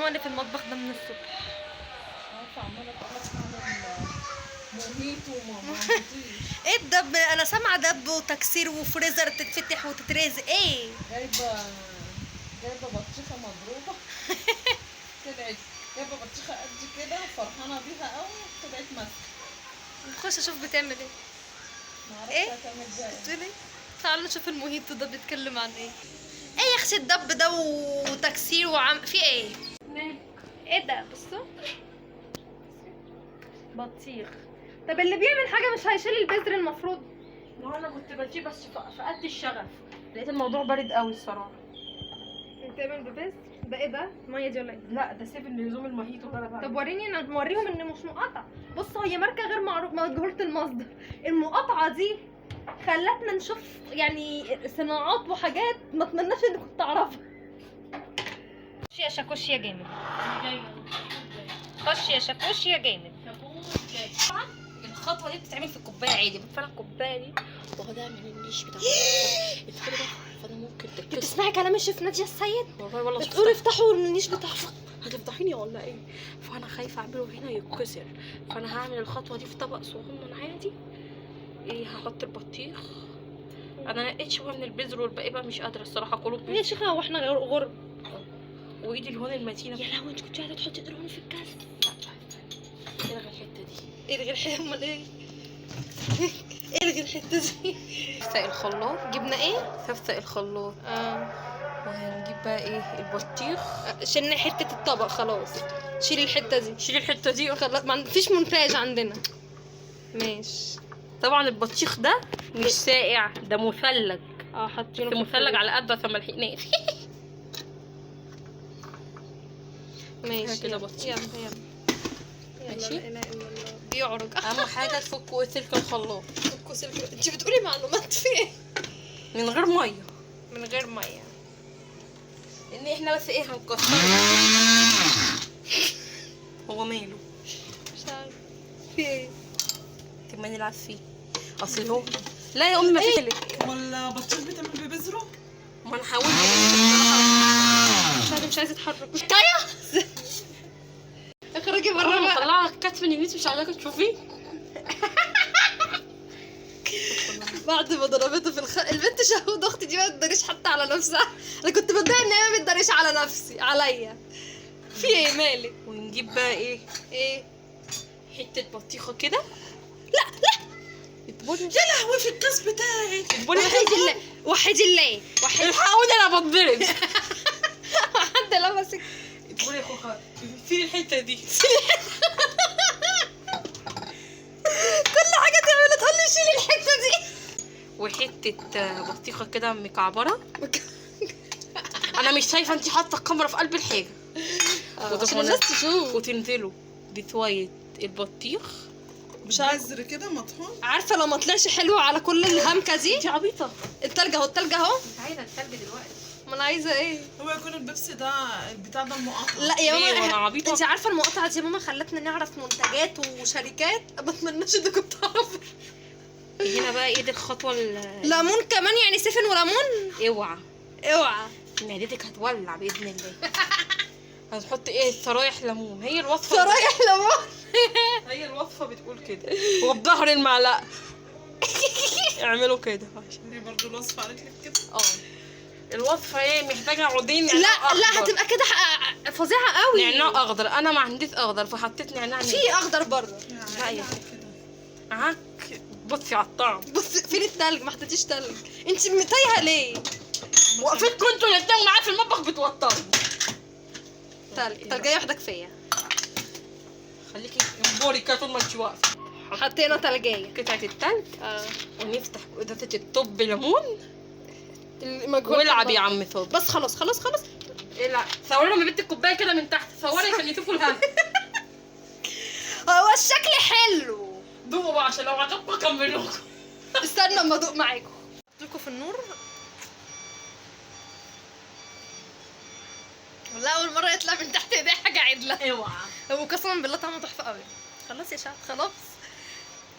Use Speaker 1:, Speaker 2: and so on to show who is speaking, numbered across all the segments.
Speaker 1: ماما اللي في المطبخ ده من الصبح؟
Speaker 2: عارفه عماله اقول لك اعمل موهيتو وما عملتيش.
Speaker 1: ايه الدب؟ انا سامعه دب وتكسير وفريزر تتفتح وتترزق. ايه؟
Speaker 2: جايبه بطيخه مضروبة. طلعت جايبه بطيخه قد كده وفرحانه بيها قوي، طلعت ماسكه.
Speaker 1: نخش اشوف بتعمل ايه.
Speaker 2: معرفش
Speaker 1: إيه؟
Speaker 2: هتعمل بيها ايه.
Speaker 1: بتقول ايه؟ تعالوا نشوف الموهيتو ده بيتكلم عن ايه. ايه يا اختي الدب ده وتكسير وعم في ايه؟ ايه ده؟ بصوا بطيخ. طب اللي بيعمل حاجة مش هيشيل البذر المفروض؟
Speaker 3: ما انا كنت بجيب بس فقدت الشغف، لقيت الموضوع بارد قوي الصراحة.
Speaker 1: بتعمل ببذر ده ايه ده؟ المية دي ولا ايه؟
Speaker 3: لا ده سيف لزوم الموهيتو اللي انا بعمله.
Speaker 1: طب وريني، انا موريهم ان مش مقاطعه. بصوا هي ماركة غير معروفة مجهولة المصدر. المقاطعة دي خلتنا نشوف يعني صناعات وحاجات ما اتمناش ان كنت اعرفها. خش يا شاكوش يا جامد، خش يا شاكوش يا جامد.
Speaker 3: طبعا الخطوة دي بتتعمل في الكوباية عادي، فانا الكوباية دي واخداها من النيش بتاع الفرن، فانا ممكن تتكسر.
Speaker 1: بتسمعي كلام الشيف ناديه السيد؟
Speaker 3: والله والله
Speaker 1: بتقول افتحوا النيش بتاعها.
Speaker 3: هتفضحيني ولا ايه؟ فانا خايفة اعمله هنا يتكسر، فانا هعمل الخطوة دي في طبق صغنن عادي. ايه، هحط البطيخ. انا نقيت شوية من البذر والباقي بقى مش قادرة الصراحة كله.
Speaker 1: يا شيخه هو احنا غرب.
Speaker 3: وايدي الهون المتينة.
Speaker 1: يا لهوي، انت كنت قاعدة تحطي الهون في الكاس؟
Speaker 3: لا الغي الحتة دي.
Speaker 1: الغي الحتة؟ امال ايه؟ الغي الحتة دي.
Speaker 3: سفسق الخلاط.
Speaker 1: جبنا ايه؟
Speaker 3: سفسق الخلاط. وهنجيب بقى ايه؟ البطيخ.
Speaker 1: شلنا حتة الطبق خلاص. شيلي الحتة دي،
Speaker 3: شيلي الحتة دي
Speaker 1: خلاص ما فيش مونتاج عندنا. ماشي.
Speaker 3: طبعا البطيخ ده مش ساقع، ده مثلج.
Speaker 1: حاطينه
Speaker 3: بس مثلج على قده عشان ما لحقناش.
Speaker 1: ماشي
Speaker 3: كده
Speaker 1: يلا،
Speaker 3: بطيخ.
Speaker 1: يلا يلا
Speaker 3: ماشي.
Speaker 1: لا اله الا الله. بيعرج.
Speaker 3: اهم حاجة تفكوا سلك الخلاط.
Speaker 1: تفكوا سلك. انت بتقولي معلومات في ايه؟
Speaker 3: من غير مية.
Speaker 1: من غير مية،
Speaker 3: ان احنا بس ايه هنكسره. هو ماله؟
Speaker 1: مش عارف في ايه.
Speaker 3: طب ما نلعب فيه. اصل هو لا يا امي ما فيش.
Speaker 2: ولا بطيخ بتعمل ببذره؟
Speaker 3: ما انا حاولت الصراحة.
Speaker 1: مش عارفه، مش عايزه اتحرك. تايه اخرجي بره بقى.
Speaker 3: طلعها كتف من النت، مش عايزاك تشوفيه.
Speaker 1: بعد ما ضربته في البنت شهود اختي دي ما تداريش حتى على نفسها. انا كنت بتضايق ان هي ما بتداريش على نفسي عليا. في ايه مالك؟
Speaker 3: ونجيب بقى ايه؟
Speaker 1: ايه؟
Speaker 3: حتة بطيخه كده.
Speaker 1: لا لا
Speaker 2: يا لهوي في الكاس بتاعي.
Speaker 1: وحيد الله، وحيد الله، وحيد.
Speaker 3: الحقوني انا بتضرب.
Speaker 1: حد لمسك؟
Speaker 3: ادخلي يا خوخه شيلي الحتة دي.
Speaker 1: كل حاجة تعملها تقول لي شيلي الحتة دي.
Speaker 3: وحتة بطيخه كده مكعبره. انا مش شايفه، انت حاطه الكاميرا في قلب الحاجة
Speaker 1: عشان الناس تشوف.
Speaker 3: وتنزلوا بشوية البطيخ.
Speaker 2: مش عايز كده مطحون.
Speaker 1: عارفه لو ما طلعش حلو على كل الهمكه دي.
Speaker 3: انت عبيطه.
Speaker 1: التلج اهو، التلج اهو.
Speaker 3: مش عايزه التلج دلوقتي.
Speaker 1: ما انا عايزه ايه؟
Speaker 2: هو يكون البيبسي ده البتاع ده المقاطعة.
Speaker 1: لا يا ماما،
Speaker 3: وانا عبيطه.
Speaker 1: انت عارفه المقاطعة دي يا ماما خلتنا نعرف منتجات وشركات ما اتمناش انكم تعرفوا.
Speaker 3: هنا بقى ايه دي الخطوة؟
Speaker 1: ليمون كمان يعني، سفن وليمون.
Speaker 3: اوعى
Speaker 1: اوعى
Speaker 3: معدتك هتولع باذن الله. هتحط ايه؟ شرايح ليمون. هي الوصفة
Speaker 1: شرايح ليمون.
Speaker 3: هي الوصفة بتقول كده. وبظهر المعلقة اعملوا كده.
Speaker 2: دي برضه الوصفة قالت لك كده.
Speaker 3: الوصفة ايه؟ محتاجه عودين
Speaker 1: لا لا هتبقى كده فظيعة قوي.
Speaker 3: نعناع اخضر، انا ما عنديش اخضر فحطيت نعناع
Speaker 1: في اخضر بره.
Speaker 3: لا يا عك. بصي على الطعم.
Speaker 1: بصي فين التلج؟ ما حطيتيش تلج. انت تايهه ليه؟
Speaker 3: وقفتكم انتوا الاثنين معايا في المطبخ بتوترني.
Speaker 1: تلج، تلجيه واحدة كفاية.
Speaker 3: خليكي انبوري كده طول ما انت واقفة.
Speaker 1: حطينا تلجيه،
Speaker 3: قطعه التلج. ونفتح ازازة الطب ليمون. والعب يا عم صابر.
Speaker 1: بس خلاص خلاص خلاص.
Speaker 3: العب. صوري لهم يا بنت الكوباية كده من تحت، صوري عشان يشوفوا الهم.
Speaker 1: هو الشكل حلو.
Speaker 3: دوقوا بقى عشان لو عجبكم كملوكم.
Speaker 1: استنى اما ادوق معاكم. حطيتكم في النور. والله اول مرة يطلع من تحت ايدي حاجة عدله.
Speaker 3: اوعى.
Speaker 1: هو قسما بالله طعمه تحفة قوي. خلاص يا شعب خلاص.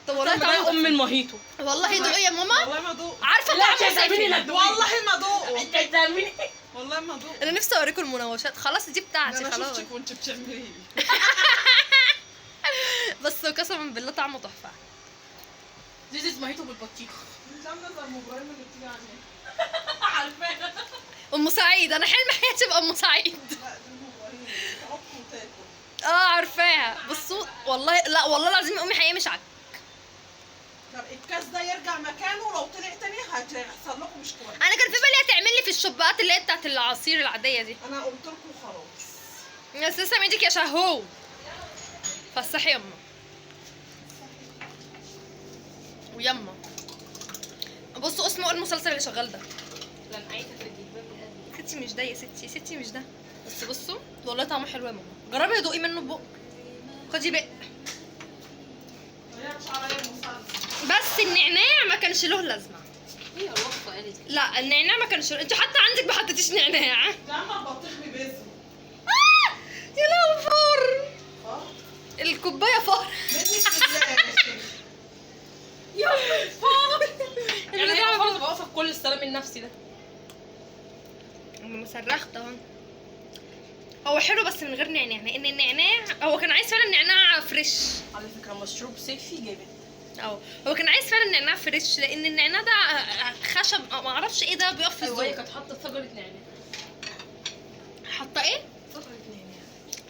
Speaker 1: طب والله
Speaker 3: طعمه ام الموهيتو.
Speaker 1: والله دوقي يا ماما.
Speaker 2: والله ما دوق.
Speaker 1: عارفه طعمه زي
Speaker 3: لا
Speaker 2: والله ما دوق.
Speaker 3: انت هتعملي.
Speaker 2: والله ما ادوق.
Speaker 1: انا نفسي اوريكم المناوشات. خلاص دي بتاعتي
Speaker 2: انا
Speaker 1: خلاص.
Speaker 2: شفتك وانت بتعمليه.
Speaker 1: بس قسما بالله طعمه تحفة.
Speaker 3: This is ماهيتو بالبطيخ.
Speaker 2: انت عامله زي ام ابراهيم اللي بتيجي عندنا.
Speaker 3: عارفاها.
Speaker 1: ام سعيد، انا حلم حياتي ابقى ام سعيد.
Speaker 2: لا دي ام ابراهيم تعك وتاكل.
Speaker 1: اه عارفاها. بصوا والله، لا والله العظيم امي حقيقي مش عك.
Speaker 2: طب الكاس ده يرجع مكانه، لو طلع تاني هيحصل لكم مش كويس.
Speaker 1: انا كان في بالي هتعمل لي في الشوبات اللي هي بتاعت العصير العادية دي.
Speaker 2: انا قلت لكم خلاص.
Speaker 1: بس لسه ايدك يا شهو. فصحي يما ويما. بصوا اسمه ايه المسلسل اللي شغال ده؟
Speaker 3: لن عايزه في الجلباب الأبيض.
Speaker 1: ستي مش ده يا ستي، ستي مش ده. بس بصوا والله طعمه حلو يا ماما، جربي دوقي منه بق. خدي بق.
Speaker 2: ما عليا المسلسل.
Speaker 1: بس النعناع ما كانش له لازمه.
Speaker 3: هي الوصفة قالت كده.
Speaker 1: لا النعناع ما كانش، انت حتى عندك ما حطيتيش نعناع.
Speaker 2: انت عامله البطيخ ببذره.
Speaker 1: يا لهوي فار.
Speaker 2: اه
Speaker 1: الكوباية فار.
Speaker 2: منك لله يا شيخ.
Speaker 3: يا فار. يعني انا برضه بوافق كل السلام النفسي ده.
Speaker 1: انا صرخت اهو. هو حلو بس من غير نعناع، لان النعناع هو كان عايز فعلا نعناع fresh.
Speaker 3: على فكرة مشروب صيفي جامد.
Speaker 1: اه هو كان عايز فعلا نعناع fresh، لان النعناع ده خشب ما اعرفش ايه ده بيقف في
Speaker 3: ايوه هي
Speaker 1: الزور.
Speaker 3: كانت حاطه شجرة نعناع.
Speaker 1: حاطه ايه؟
Speaker 3: شجرة نعناع.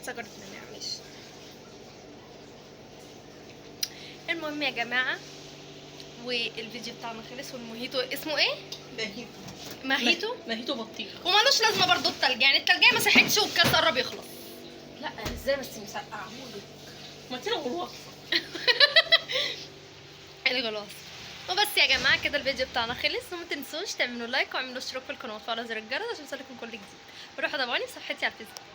Speaker 1: شجرة نعناع ماشي. المهم يا جماعة والفيديو بتاعنا خلص. والموهيتو اسمه ايه؟
Speaker 2: ماهيتو.
Speaker 1: ماهيتو؟
Speaker 3: ماهيتو بطيخ.
Speaker 1: ومالوش لازمه برضو التلج، يعني التلجيه ما صحتش والكاس قرب يخلص.
Speaker 3: لا ازاي بس مسقعهولك؟ ما تلغوا الوصفة.
Speaker 1: الغلاص. وبس يا جماعة كده الفيديو بتاعنا خلص، وما تنسوش تعملوا like واعملوا اشتراك في القناة وتفعلوا زر الجرس عشان يوصلكم كل جديد. وروحوا تابعوني في صفحتي على الفيسبوك.